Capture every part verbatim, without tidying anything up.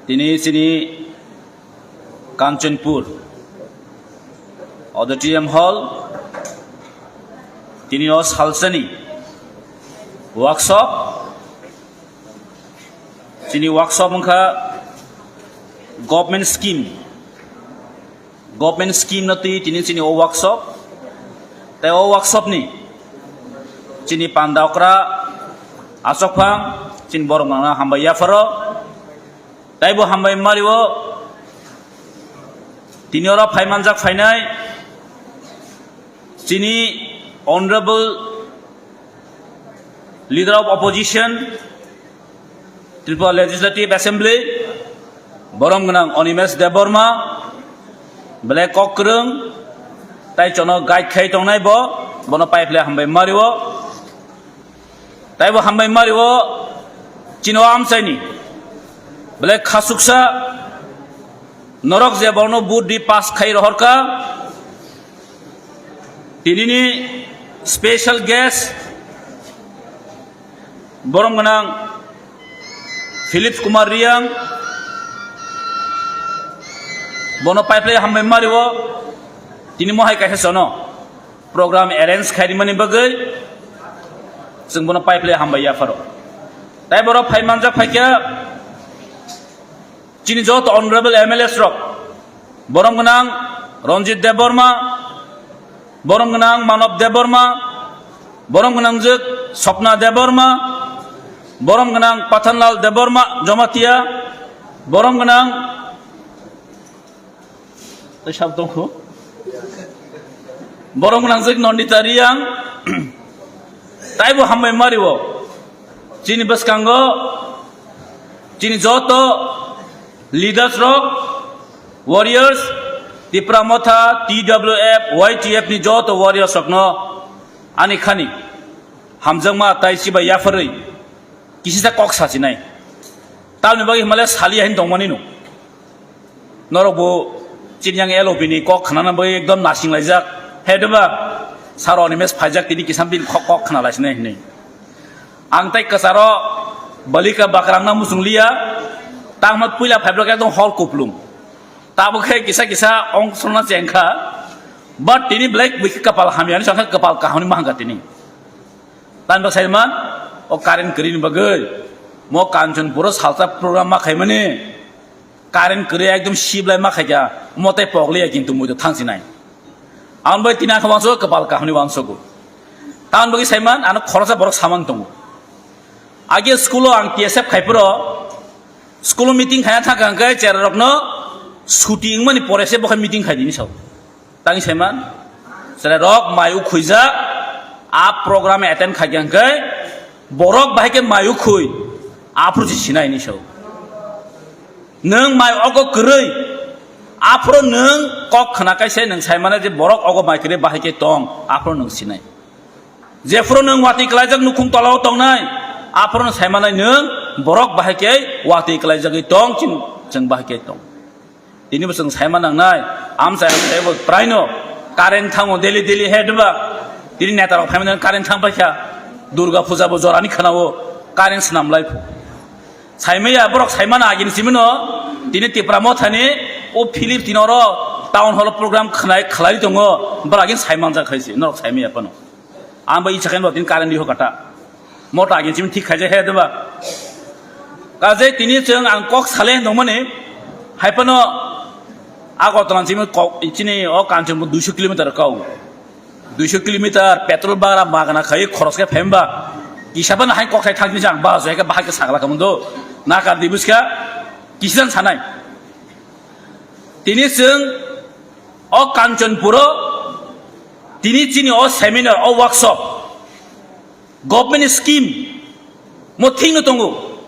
Tini chini Kanchanpur Auditorium Hall, tini o salsani workshop, chini workshop wngkha government scheme, government scheme no twi tini chini o workshop, tei o workshop ni chini panda okra achukphang, chini borok no hambai yapharo. Taibo hambai mario, tini oro phai manjak phainai chini Honorable Leader of Opposition, Tripura Legislative Assembly, borom gwnang Animesh Debbarma, belai kok kwrwng, tai chono guide khai tongnai bo, bono paiphle hambai mario. Taibo hambai mario chini o amchaini belai khasuksa norok je borno vote di pass khai rohorka, tinini special guest borom gwnang Philip Kumar Riang, bono paiphle hambai mario, tini mohai kaisa chono program arrange khaimani bagwi chwng bono paiphle hambai yapharo. Tai borok phai manjak phaikha chini joto honorable M L As rok, borom gwnang Ranjit Debbarma, borom gwnang Manav Debbarma, borom gwnang jwk Swapna Debbarma, borom gwnang Pathanlal Debbarma Jamatia, borom gwnang Tei sab tongkhu. Borom gwnang jwk Nandita Riang. Taibo hambai mario. Chini bwskango chini joto leaders rok, warriors, Tipra Motha, T W F, Y T F ni joto warriors rokno ani khani hamjakma tai chibai yapharwi kisisa kok sachinai. Tamni bagwi himale saliya hin tongmani no. Norok bo chini yang L O P ni kok khnana bagwi ekdom nasing laijak. He deba, saro ni mes phaijak tini kisam bini kok, kok khna laisinai hinwi. Ang tai kwcharo balika bakrang na muchung liya. Tangma puila phaibrok ekdom hor kuplung. Tabo khe kisa kisa ong srona chengkha. But tini belai bwkhe kapal hamya ni songkha kapal kaham ni mahangka tini. Tan bo saiman o current kwrwi ni bagwi mo Kanchanpur o salsa program ma khaimani. Current kwrwi ekdom siblai ma khaikha, omo tei pokliya kintu muido thangsinai. Ang bai tini ang khe uansuk kwpal kaham ni uansugo. Tamoni bagwi saiman ano khoroksa borok samang tongo. Age school o ang T S F khaiporo, school o meeting khaina thangkha hwnkhe chera rokno suti wngmani pore se bo khe meeting khaidi hinwi sao. Tangwi saiman, chwrairok mai ukhuijak, a program attend khaikha hwnkhe, borok bahai khe mai ukhui, aphuru se sinai hinwi sao. Nwng mai ogo kwrwi, aphuru nwng kok khna kaisa nwng saimano je borok ogo mai kwrwi bahai khe tong, aphuru nwng sinai. Jephuru nwng watwi klaijak nukhung tolao tongnai, aphuru nwng saimanai nwng borok bahai khe watwi klaijagwi tong, chwng, chwng bahai khe tong. Tini bo chwng saima nangnai, amchai amchai bo praino current thango daily daily he diba? Tini neta rok phaimani current thang paikha, Durga puja bo jorani khwnao current swnam lai phu. Saimaya borok saimano agini simino, tini Tipra Mothani o Philip tini oro town hall program khnai khlai tongo, borok agini saimanjak khaisi, norok saimaya phano. Ang bai ichakhe no tin current diho kata. Mota agin chimi thik khaijak he diba? Kaje tini chwng ang kok sale dongmani, hai phano Agartala chimi kok, chini o Kanchanpur duiso kilometer kau. Duiso kilometer petrol bara magana khai khoros khe phemba. Kisa phano hai kok sai thang chini ang ba so he bahai khe sagla kamundo. Na kar di buska. Kisan sanai. Tini chwng o Kanchanpuro tini chini o seminar, o workshop, government scheme mo thikno tongo.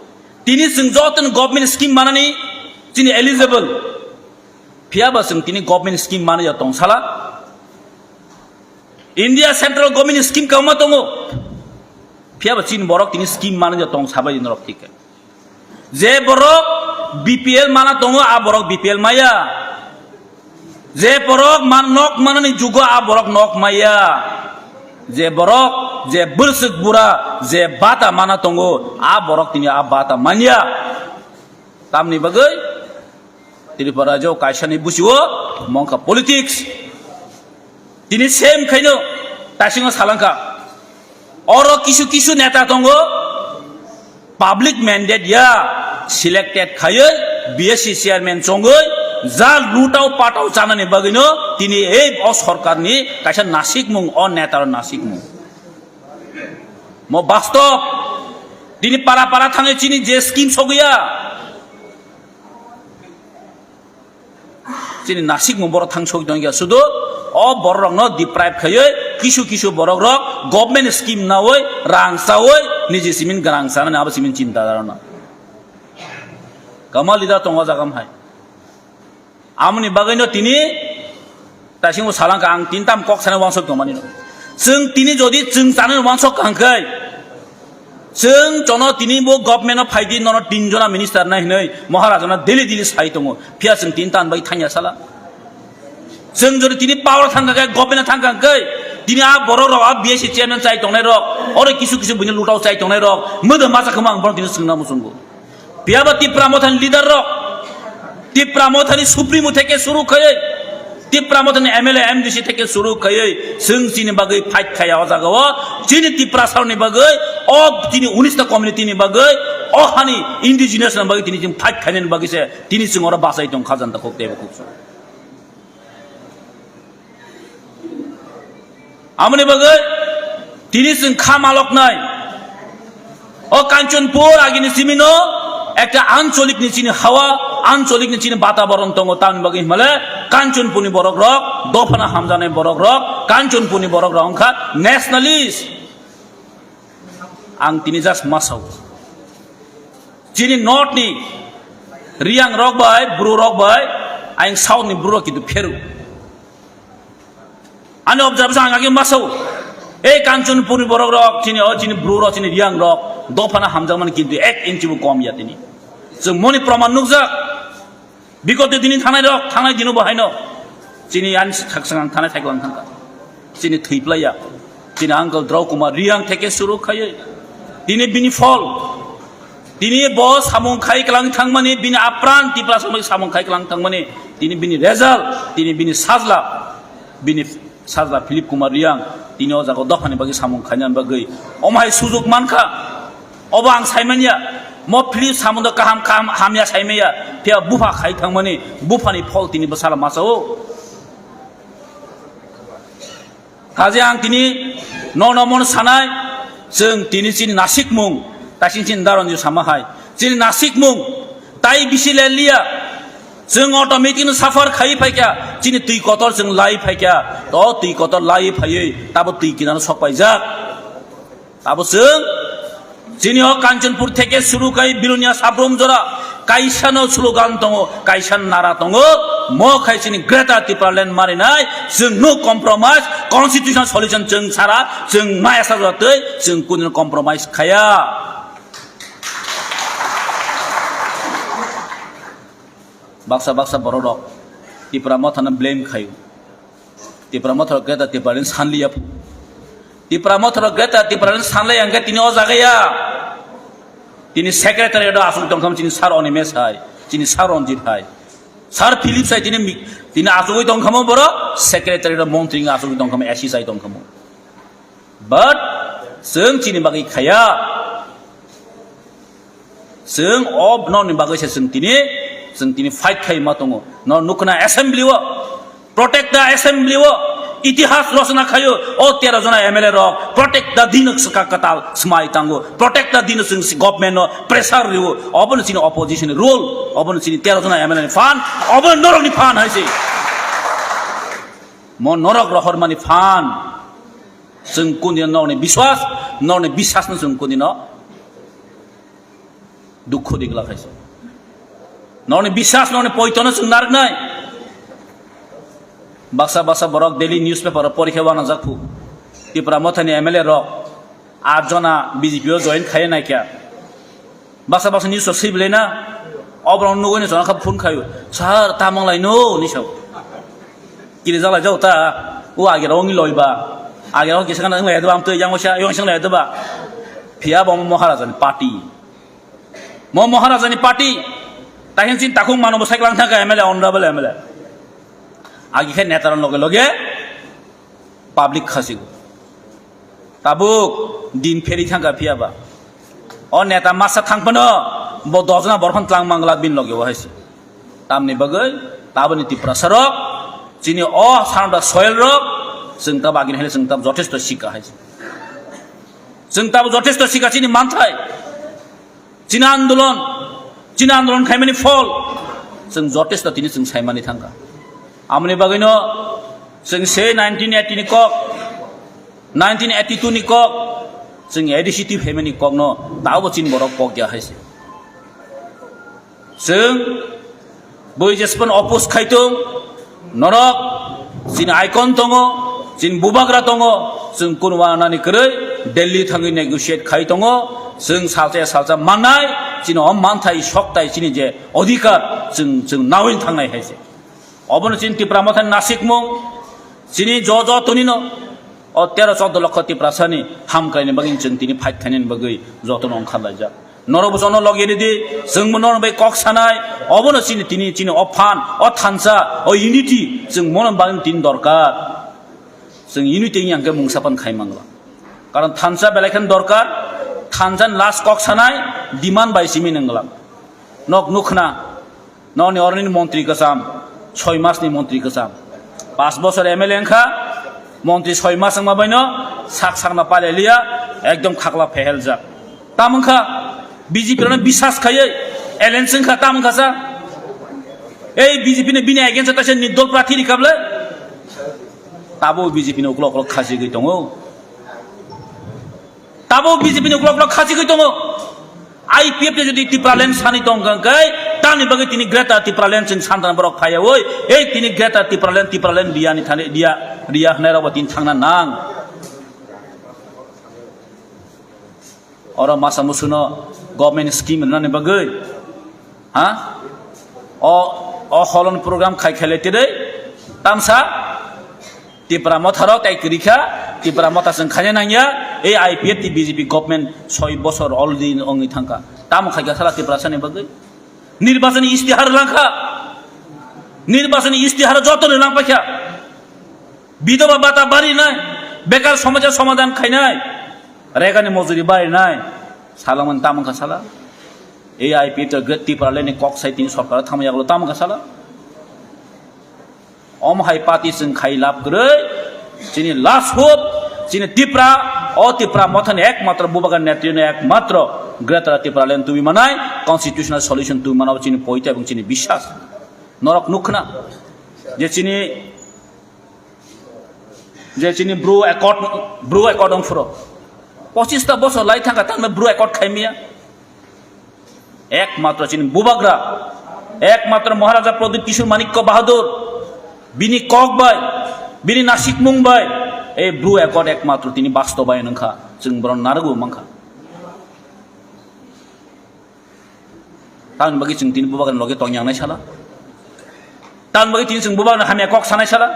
Tini chwng jotono government scheme manani chini eligible. Phiya ba chwng tini government scheme manwi ya tong sala. India central government scheme kwbangma tongo. Phiya ba chini borok tini scheme manwi ya tong sabai norok thik khe. Je borok B P L mana tongo, a borok B P L maya. Je borok man nok manani jugo, a borok nok maya. Je borok, je bwswk bura, je bata mana tongo, a borok tini a bata manya. Tamni bagwi Tripura rajyo kaisani busiwo mongkha politics. Tini same khaino taisingo salangkha. Oro kisu kisu neta tongo, public mandate ya selected khaiwi B S C chairman chongwi ja lutao patao chanani bagwino tini ei o sorkarni kaisa nasikmung, o netaro nasikmung. Mo bastob, tini para para thangwi chini je scheme sogwi ya, chini nasikmung borok thang sogwi tongya. Sudu o borok rokno deprive khaiwi kisu kisu borok rok government scheme nawi rang chawi niji simin grang chanani abo simin chinta dharana. Kama leader tongo jaga hai. Amoni bagwino tini taisingo salangkha ang tini tam kok sana wangsok tongmani no. Chwng tini jodi chwng chanani wangsok kangkhai, chwng jono tini bo government o phaidi nono tin jona minister nai hinwi Maharaja no daily daily sai tongo. Phiya chwng tini tan bai thangya sala. Chwng jodi tini power thangkha khe, government thangkha khe, tini a borok rok, a B S C chairman chai tongnai rok, oro kisu kisu buini lutao chai tongnai rok, mwdam masa khama ang borok tini swngna muchungo. Phiya ba Tipra Mothani leader rok, Tipra Mothani supremo theke suru khaiwi, Tipra Mothani M L A, M D C theke suru khaiwi, chwng chini bagwi fight khaya o jaga o, chini Tiprasarokni bagwi, o chini unis ta community ni bagwi, o hani indigenous ni bagwi tini chwng fight khainani bagwi se, tini chwng oro bachai tong kha janta khok teibo khuk. Amoni bagwi tini chwng kha maloknai. O Kanchanpur agini simino ekta ancholik ni chini hawa, ancholik ni chini bataboron tongo, tamni bagwi himale Kanchanpur ni borok rok, dophano hamjaknai borok rok, Kanchanpur ni borok rok wngkha nationalist. Ang tini just masao. Chini north ni Riang rok bai, Bru rok bai, ayang south ni Bru rok kintu pheru. Ani observation ang agi masao. Ei Kanchanpur ni borok rok, chini o chini Bru rok, chini Riang rok, dophano hamjakmani kintu ek inchi bo kom ya tini. Chwng moni proman nukjak. Bigoto dini thangnai rok, thangnai dino bo haino. Chini ani thaksangang thangnai thaikwlang thangkha. Chini thwiplaiya. Chini uncle Drau Kumar Riang theke suru khaiwi. Tini bini phol. Tini bo samung khai kwlang thangmani, bini apran Tipra samung khai kwlang thangmani. Tini bini result, tini bini sajla. Bini sajla Philip Kumar Riang, tini o jaga dophani bagwi samung khainani bagwi. Omo hai sujuk mankha. Obo ang saimanya. Mo Philip samung do kaham, kaham, hamya saimaya. Phiya bupha khai thangmani, buphani phol tini bwsala masa o. Kaje ang tini nono mon sanai, chwng tini chini nasikmung, taising chini daron ju sama hai. Chini nasikmung, tai bisi le liya. Chwng automatic no suffer khai phaikya, chini twi kotor chwng lai phaikya, to twi kotor lai phaiwi, tabo twi kinano sok paijak. Tabo chwng, chini o Kanchanpur theke suru khai Bilonia Sabrom jora, kaisa no slogan tongo, kaisa nara tongo, mo khai chini Greater Tipraland marinai, chwng no compromise, constitutional solution chwng sara, chwng maya sajora twi, chwng kunino compromise khaya. Baksa baksa borok rok Tipra Mothano blame khaio. Tipra Motha rok Greater Tipraland sanliya phu. Tipra Motha rok Greater Tipraland sanlai ang khe tini o jaga ya. Tini secretary do asuk tong kham chini sir Animesh hai, chini sir Ranjit hai, sir Philip hai tini mi-, tini asugwi tong khamo borok secretary do montri asugwi tong khamo, S C sai tong khamo. But chwng chini bagwi khaya. Chwng o norokni bagwi se chwng tini, chwng tini fight khai ma tongo. Norok nukna assembly o, protect the assembly o, itihas rosna khayo, o tero jona M L A rok, protect the din swka kwtal smai tango, protect the din chwng si government no pressure riwo, obono chini opposition ni role, obono chini tero jona M L A ni phan, obono norokni phan hai se. Mo norok rohormani phan. Chwng kundino nokni biswas, nokni biswas no chwng kundino dukhu digla khaisa. Nokni biswas, nokni poito no chwng narwknai. Baksa baksa borok daily newspaper o porikhe wanajak phu. Tipra Mothani M L A rok aat jona B J P o join khaiya naikha. Baksa baksa news o swi belai na. Oborok nugwi ni chwng kha phone khaio. Sir, tamang lai no ni sao. Kiri jalai jau ta. O age rong ni loi ba. Age rong kisa kana lai ba am to yang sa yang sing lai ba. Phiya bo Maharaja ni party. Mo Maharaja ni party. Tahin chin takhung mano bo cycle thangkha M L A, honorable M L A. Agi khe neta rok loge loge public khasigo. Tabuk din pheri thangkha phiya ba. O neta masa thang phano bo dojna borphano tlang mangla bin loge o hai se. Tamni bagwi taboni Tiprasa rok chini o sanota soil rok chwng tab agini hai chwng tab jothesto sikha hai se. Chwng tab jothesto sikha chini manthai. Chini andolon, chini andolon khaimani phol chwng jothesto tini chwng saimani thangkha. Amoni bagwino chwng se nineteen eighty ni kok, nineteen eighty-two ni kok, chwng A D C twi phaimani kokno tabo chini borok kok ya hai se. Chwng bui jespan oppose khai tong, norok chini icon tongo, chini bubagra tongo, chwng kunu wanani kwrwi Delhi thangwi negotiate khai tongo, chwng salsa ya salsa mannai, chini o manthai soktai chini je odhikar chwng, chwng nawi thangnai hai se. Obono chini Tipra Mothani nasikmung, chini jo jo tonino, o tero choudo lokho Tiprasani hamkraini bagwi chwng tini fight khainani bagwi jotono ongkhar laijak. Norok bo jono logi ridi, chwng bo norok bai kok sanai, obono chini tini chini o phan, o thansa, o unity, chwng mono bagwi tini dorkar. Chwng unity wngya hwnkhe mungsa phan khai mangla. Karon thansa belai kheno dorkar, thansa ni last kok sanai, demand bai simi nangla. Nok nukhna, noni oroni montri kwcham, soi mas ni montri kwcham. Pas bosor M L A wngkha, montri soi mas wngma baino sak sakna pale liya, ekdom khakla pheheljak. Tam wngkha, B J P rokno bisas khaiwi alliance wngkha, tam wngkha sa. Ei B J P ni bini against o taisa nirdol prathi rikha bwle. Tabo B J P ni uklok uklok khachigwi tongo. Tabo B J P ni uklok uklok khachigwi tongo. I P F ni jodi Tipraland sani tongkha hwnkhe, tamni bagwi tini Greater Tipraland chwng santana borok phaiyawi, ei tini Greater Tipraland, Tipraland riya ni thani, riya, riya hwnai rokbo tini thangna nang. Oro masa musuno government scheme rwnani bagwi, ha? O, o holon program khai khaile tiri tamsa Tipra Motha rok tai kwrwi kha, Tipra Motha chwng khaina nangya, ei I P F T B J P government soi bosor already wngwi thangkha. Tamo khaikha sala Tiprasani bagwi? Nirbachani istihar langkha. Nirbachani istihar jotono langpaikha. Bidhoba bata barinai, bekar somosa somadhan khainai, regani mojuri barinai, salangmani tamo wngkha sala? Ei I P F T Greater Tipraland ni kok sai tini sorkar thangma yagulo tamo wngkha sala? Omo hai party chwng khai lab kwrwi, chini last hope, chini Tipra, o Tipra Mothani ekmatro bubagra netrino ekmatro Greater Tipraland tubui manai, constitutional solution tubui manai, chini poito ebong chini biswas. Norok nukhna, je chini, je chini Bru Accord, Bru Accord wngphuru pochista bosor lai thangkha, tamo Bru Accord khaimya. Ekmatro chini bubagra, ekmatro Maharaja Pradyut Kishore Manikya Bahadur, bini kok bai, bini nasikmung bai, ei Bru Accord ekmatro tini bastobayon wngkha, chwng bono narwgwi mankha. Tamoni bagwi chwng tini bubagrani loge tongya wngnai sala? Tamoni bagwi tini chwng bubagrano hamya kok sanai sala?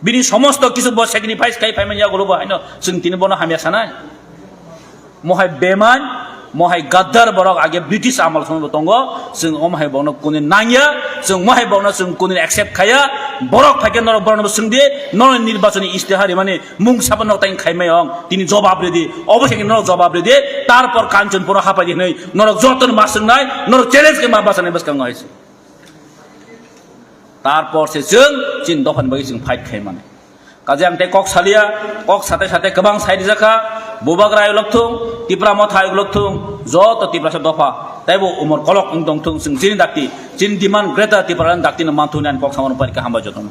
Bini somosto kisu bo sacrifice khai phaimani yagulo bo haino chwng tini bono hamya sanai? Mohai beman, mohai gaddar borok age British amal somoi bo tongo, chwng omo hai borokno kuni nangya, chwng mohai borokno chwng kuni accept khaya, borok phaikhe norok borokno bo swngdi, norok nirbachoni istihar rimani mung sabo nok tang khaimai ong, tini jobab ridi, obo se norok jobab ridi, tarpor Kanchanpur hapai di hinwi norok jotono ma swngnai, norok challenge khe ma bachanai bwskango hai se. Tarpor se chwng chini dophani bagwi chwng fight khai mani. Kaje ang tei kok salia, kok sate sate kwbang sai rijak kha, bubagra ayuk lok thung, Tipra Motha ayuk lok thung, joto Tiprasa dopha, teibo umor kolok wng tong thung, chwng chini dakti, chini demand Greater Tipraland dakti no man thung nai kok samano pari kha, hambai jotono.